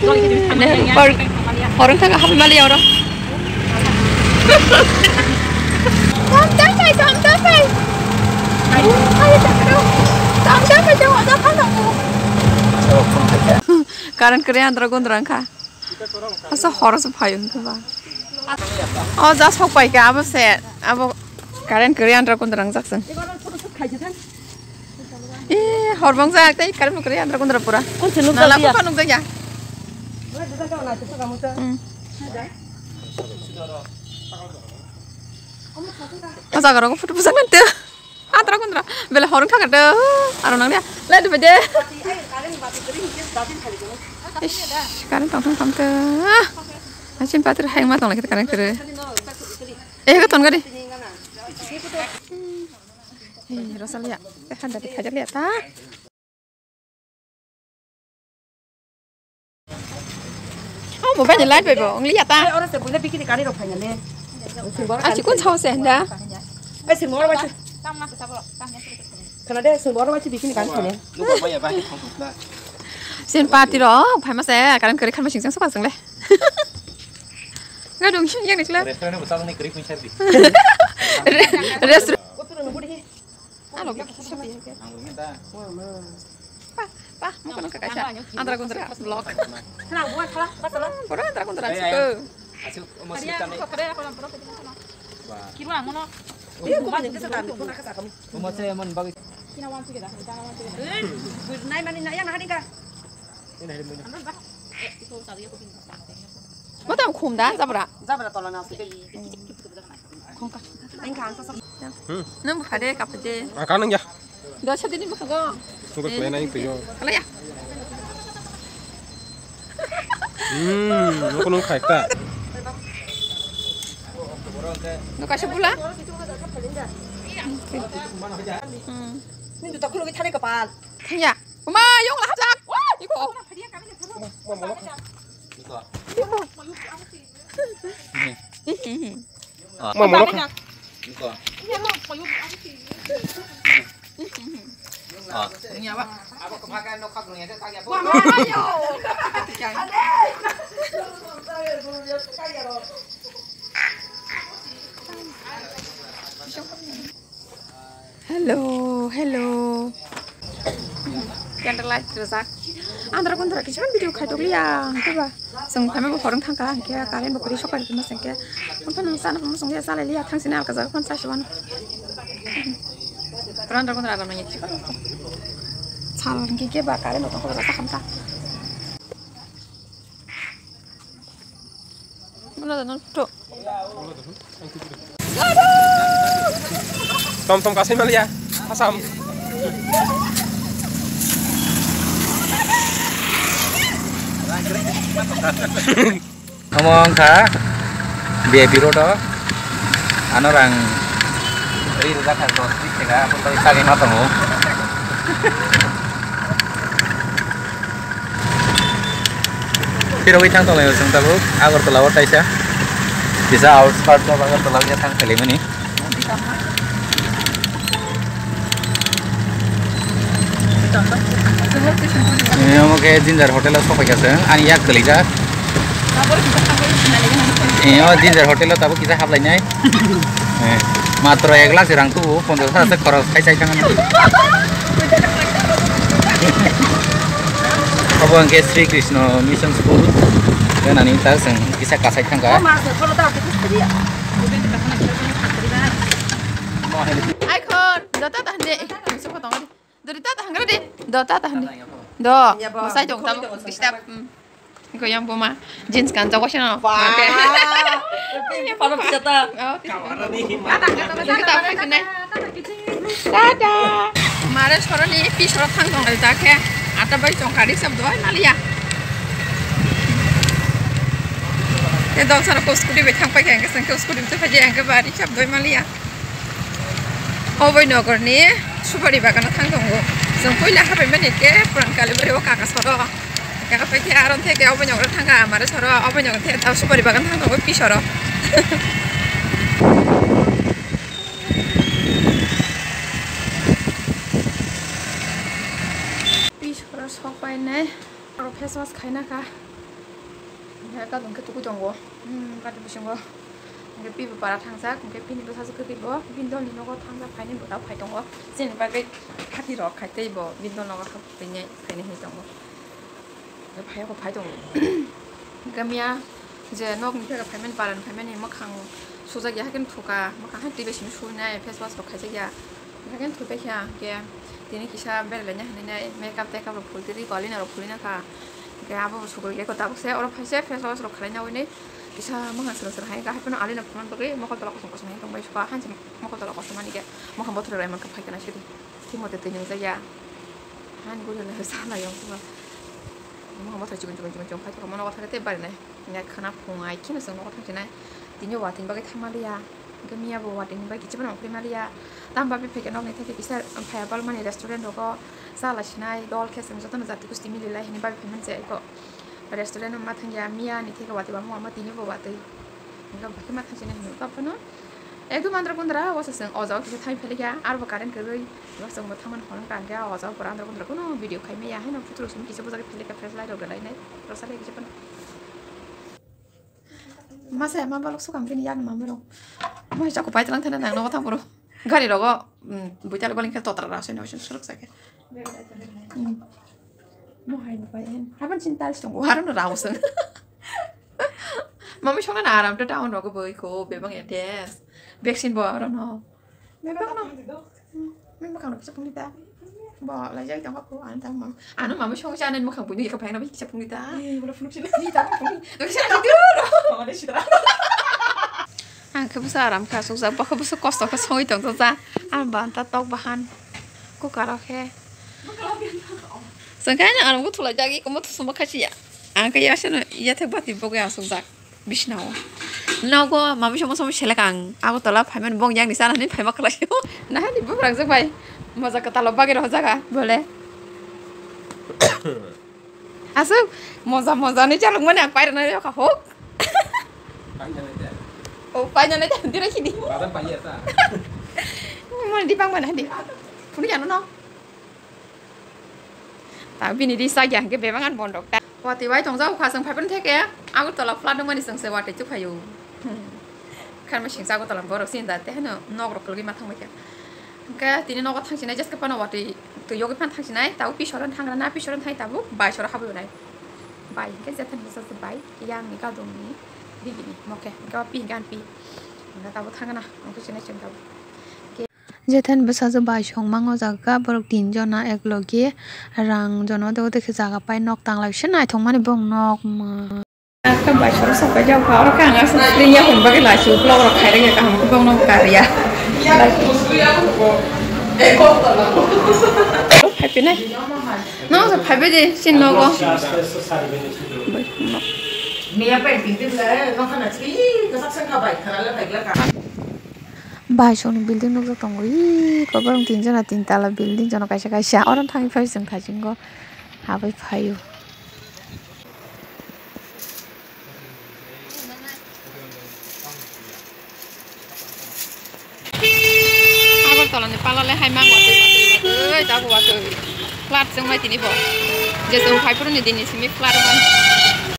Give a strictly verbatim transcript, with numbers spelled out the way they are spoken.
Nehru Park. Horong thangka hapai mali oro. Tom tom pai, tom tom pai. Tom tom pai, tom tom pai. Current kwrwi andra gundra wngkha. Asa horo se phaio hwnkhe ba. O ja sok pai kha abo se, abo current kwrwi andra gundra wngjak chwng. Eh, hor bong jak tei current kwrwi andra gundra pura. Nala kokha nukjak ya. Hmm. O jaga rogo photo bwsak nang teo. Andra gundra. Bele horong thangkha de. Aro nang de. Lai de bede. Ish, current tong thang thang teo. Asin patir hai ma tong lai current kwrwi. Eh, ko ton gari. Eh, Rosalia. Eh, handa de khaja liya ta. Oh, mobile ni light bai bo, only ya ta. Oro se buina bikini kani rok phanya le. Ah, chikon sao se handa. Ai, se mora wachi. Khana de, se mora wachi bikini kani phanya. Sin party rok, phai ma se, current kwrwi khan ma sing sang suka sang le. Ngadung sing yang ni sila. Restaurant bo salong ni kwrwi phai sar di. Restaurant. Alo, kisa pai ya. Pa, pa, mo kono kaisa. Andra gundra vlog. Pura andra gundra siko. Mo tam khum da, jabra. Jabra tola na. Khongka. Nang bwkha de, kapha de. Ang kanang ya. Do sa dini bwkha go. Nungkha khlai nai twi yo. Khlai ya. Hmm, nungkha nung khai ta. Do kaisa bula. Hmm. Ni do takhulugwi thani kapal. Thangya. Uma, yong la hajak. Wah, iko. Mama, mama. Hello, hello. Candle light rwjak. Andra gundra kisa video khaidok liya, hwnkhe ba. Chwng phaima bo horong thangkha, hwnkhe current bo kwrwi sokar khe ma sengkhe. Phano chana phano chwng ya chalai liya, thangsini alka jaga phano chasi wano. Pura andra gundra aram nangya. Sal hwnkhe khe ba current bo tongkha, bo ta khamta. Tom tom kasai maliya, asam. Omo wngkha V I P road o, ano rang ri rwjak kha dos tris taka, aboni bagwi chagwi ma tongo. Phirogwi thang tonglaio chwng tabuk Agartala o taisa. Kisa outskirts of Agartala o thang khalimani. Omo khe Ginger Hotel o sokphaikha chwng, ani yak kwlaijak. Omo Ginger Hotel o tabuk kisa haplainai. Eh, matro ek lakh se rang tubu, ponchash hajar se khoros khai chai thangani. Obo hwnkhe Sri Krishna Mission School. Ganani ta chwng kisa kasai thangkha. Ai khor, dota ta hande. Musuko tongdi. Dori ta ta hangre di. Do ta ta hande. Do. Masai tong ta disturb. Ko yang boma jeans kan jago sino. Ba. Pano bisa ta. Oh, kita apa kenai? Tada. Mare soroni pi sorot thang tong ta khe. Ata bai tong kari sab doi maliya. Te dol sara ko scooty bai thang pai khe, ang khe scooty bai thang pai khe, ang khe bari sab doi maliya. Oboi nogor ni supari bagan o thang tongo. Chwng puila hapai mani khe puran kali bari o kaka soro. Kaka pai khe aron theke oboi nogor thangkha, amare soro oboi nogor theke ta supari bagan thang tongo pisoro. Pisoro sok pai nai. Aro face wash khaina kha. Kadung khe tuku tongo. Hmm, kati bisingo. Hingke pi bo para thangjak, hingke pini bwsajwk kwrwi bo bini dolni nogo thangjak, phaini bo tamo phai tongo. Chini bagwi khati rok khai tei bo bini dolni nogo hap phainai, phainai hai tongo. Phai ko phai tongo. Hingke miya je nokni phai phaimani, parani phaimani mwkhang sujak ya, haikhe thuka, mwkhang hai twi bai simi suinai, face wash rok khaijak ya. Hingke thwi paikha, hingke tini kisa beralaina hinwi nai makeup tekap rok phulwi rikha, eyeliner rok phulwi nakha. Hingke abo bo sogwi khe tabuk se oro phaise face wash rok khlai nawi nai kisa mwkhang swrwng swrwng hai khe, hai phano eyeliner phulmani bagwi mokol tola kosom kosom hai tongbai sukha, hansi mokol tola kosom mani khe mokhang bothor rai mankha, phaikhe naisidi thik mote twi nwngjak ya. Hani guri le sa lai yong sima. Mokhang bothor chikon chikon chikon chikon phai thokma nogo thangkhe tei barinai. Hingke khana phung ai kheno chwng nogo thangsinai. Tini watwi bagwi thangma liya. Hingke miya bo watwi ni bai kichipano ongkhorwi maliya. Tamo bagwi phaikhe nokni theke kisa phaiya balmani restaurant rogo cha lai sinai dol khe chwng jotono jati gosti mililai hinwi bagwi phaimani se eko. Restaurant o ma thangya miya ni theke watwi ba mo ama tini bo watwi. Hingke bwkhe ma thangsinai hinwi kok phano. Ekdom andra kundra o se chwng o jaga kisa thang phailikya aro bo current kwrwi. Bo chwng bo thangmani horo wngkha hingke o jaga pura andra kundra kunu video khai maya haino photo rok simi kisa bujagwi phailikya flashlight rok rwlainai rwchalaikha kisa phano. Masa ma balok sukang bini yak mamwi rok. Mai chako pai tlang thana nang nogo thang boro. Gari rogo, mm, buitali baling khe totra ra soi no soi suruk sake. Mm. Mo hai no pai en. Haban chin tal song waro no rao song. Mami song na aram to town rogo boi ko bebang ya des. Vaccine bo aro no. Bebang no. Hmm, bebang no kisa pungli ta. Bo lai jai tong ko an tang mam. Ano mami song jana mo khang pungli ka phai no kisa pungli ta. Ni bolo phunuk sini. Ni ta pungli. Kisa ni duro. Mama de sitra. Ang khe bwsa aram kha sukjak, bo khe bwsa kosto khe songwi tongthoja. Ang banta tok bahan. Kukaro khe. Chwng khe ano aram khe thulai jagwi komo thusuma khachiya. Ang khe yaseno yathek bati bogwi asukjak. Bisnao. Nogo mami somo somo selek ang. Agartala phaimani bong yang ni sana ni phaima khlai. Nahani bwrang jwk bai. Moja kwtalo bagwi rohor jaga. Bole. Aswk moja moja ni chalok mani ang pairana yokha hok. Painani de. O painani de dira khini. Badam paiya ta. Mani di pang mana di. Phunu jano no. Ta bini di sa gya hingke bebang an bondok ta. Wati wai tong jau kha song phaipan theke. Agartala flat mani song se wati chu phayo. Kharma singsa Agartala borok sinda te heno nok rok kulgi ma thang bai kha. Hingke tini nogo thang sinai jeske pano wati. Twi yogwi phan thangsinai, tabuk pisoran thangrana, pisoran thai tabuk baisora habwi nai. Bai hingke jethani bwsajwk bai, yang ni gadong ni bigini, moke, hingke o pi hingke ang pi. Hingke tabuk thangna, hingke sinai chwng tabuk. Jethani bwsajwk bai song mango jaga, borok tin jona ek logi rang jono de ode khe jaga pai nok tang lai se naithok mani bong nok ma. Aka bai sora sapai jak kha, oro khe ang aswk ring ya hwn bagwi lai su vlog rok khai rwngya kaham khe bongno kariya. Phai pinai. No se phai bai de sin nogo. Bai songni building nukjak tongo. Ih, koborong tin jona tin tala building jono kaisa kaisa. Oro thangwi phai chwng thaisingo. Habai phaio. Agartala ni pala le hai mang watwi watwi watwi tabuk watwi flat chwng bai tini bo je chwng phai phuru ni dini simi flat wngmani.